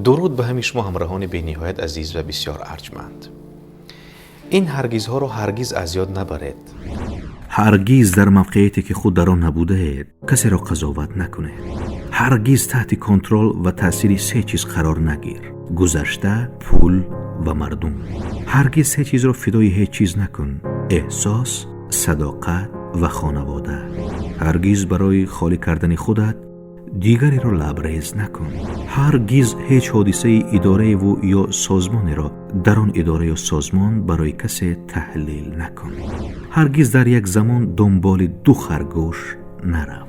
Дуруд ба ҳамаи шумо, ҳамроҳони бениҳоят азиз ва бисёр арҷманд. Ин ҳаргизҳоро ҳаргиз аз ёд набаред. Ҳаргиз дар мавқеияте, ки худ дар он набудаед, касеро қазоват накунед. Ҳаргиз таҳти контрол ва таъсири се чиз қарор нагир: гузашта, пул ва мардум. Ҳаргиз се чизро фидои ҳеҷ чиз накун: эҳсос, садоқат ва хонавода. Ҳаргиз барои холӣ кардани худат дигареро лабрез накун. Ҳаргиз ҳеҷ ҳодисаи идораеву ё созмонеро дар он идора ё созмон барои касе таҳлил накун. Ҳаргиз дар як замон дунболи ду харгӯш нарав.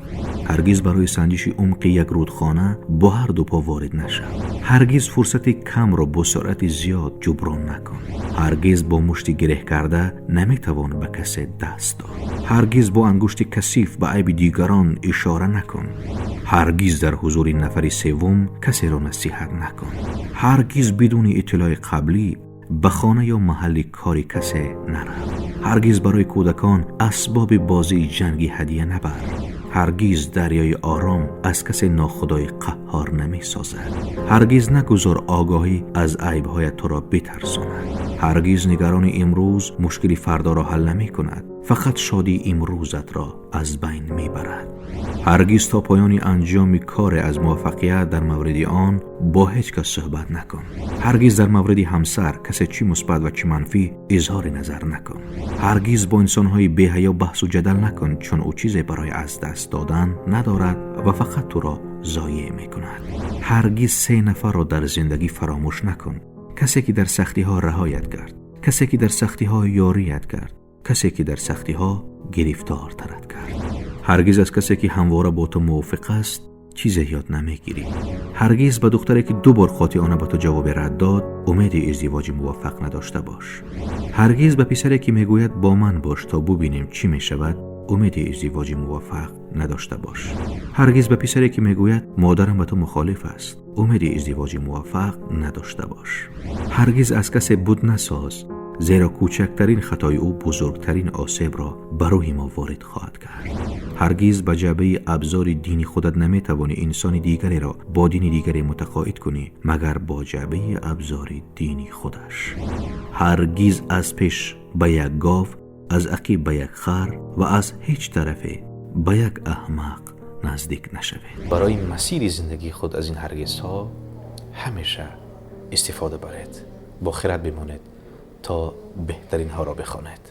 Ҳаргиз барои санҷиши умқи як рӯдхона бо ҳар ду по ворид нашав. Ҳаргиз фурсати камро бо суръати зиёд ҷуброн накун. Ҳаргиз бо мушти гиреҳ карда наметавон ба касе даст дод. Ҳаргиз бо ангушти касиф ба айби дигарон ишора накун. Ҳаргиз дар ҳузури нафари севум касеро насиҳат накун. Ҳаргиз бидуни иттилои қаблӣ ба хона ё маҳалли кори касе нарав. Ҳаргиз барои кӯдакон асбоби бозии ҷангӣ ҳадия набар. Ҳаргиз дарёи ором аз касе нохудои қаҳҳор намесозад. Ҳаргиз нагузор огоҳӣ аз айбҳоят туро битарсонад. Ҳаргиз нигарони имрӯз мушкили фардоро ҳал намекунад, фақат шодии имрӯзатро аз байн мебарад. Ҳаргиз то поёни анҷоми коре аз муваффақият дар мавриди он бо ҳеҷ кас суҳбат накун. Ҳаргиз дар мавриди ҳамсар касе, чӣ мусбат ва чӣ манфӣ, изҳори назар накун. Ҳаргиз бо инсонҳои беҳаё баҳсу ҷадал накун, чун ӯ чизе барои аз даст додан надорад ва фақат туро зоеъ мекунад. Ҳаргиз се нафарро дар зиндагӣ фаромӯш накун: касе, ки дар сахтиҳо раҳоят кард, касе, ки дар сахтиҳо ёрият кард, касе, ки дар сахтиҳо гирифтортарат кард. Ҳаргиз аз касе, ки ҳамвора бо ту мувофиқ аст, чизе ёд намегирӣ. Ҳаргиз ба духтаре, ки ду бор қотеона ба ту ҷавоби рад дод, умеди издивоҷи муваффақ надошта бош. Ҳаргиз ба писаре, ки мегӯяд: «Бо ман бош, то бубинем, чӣ мешавад», умеди издивоҷи муваффақ надошта бош. Ҳаргиз ба писаре, ки мегӯяд: «Модарам ба ту мухолиф аст», умеди издивоҷи муваффақ надошта бош. Ҳаргиз аз касе бут насоз, зеро кӯчактарин хатои ӯ бузургтарин осебро ба рӯҳи мо ворид хоҳад кард. Ҳаргиз ба ҷаъбаи абзори дини худат наметавонӣ инсони дигареро бо дини дигаре мутақоид кунӣ, магар бо ҷаъбаи абзори дини худаш. Ҳаргиз аз пеш ба як гов, аз ақиб ба як хар ва аз ҳеҷ тарафе ба як аҳмақ наздик нашавед. Барои масири зиндагии худ аз ин ҳаргизҳо ҳамеша истифода баред. Бо хирад бимонед, то беҳтаринҳоро бихонед.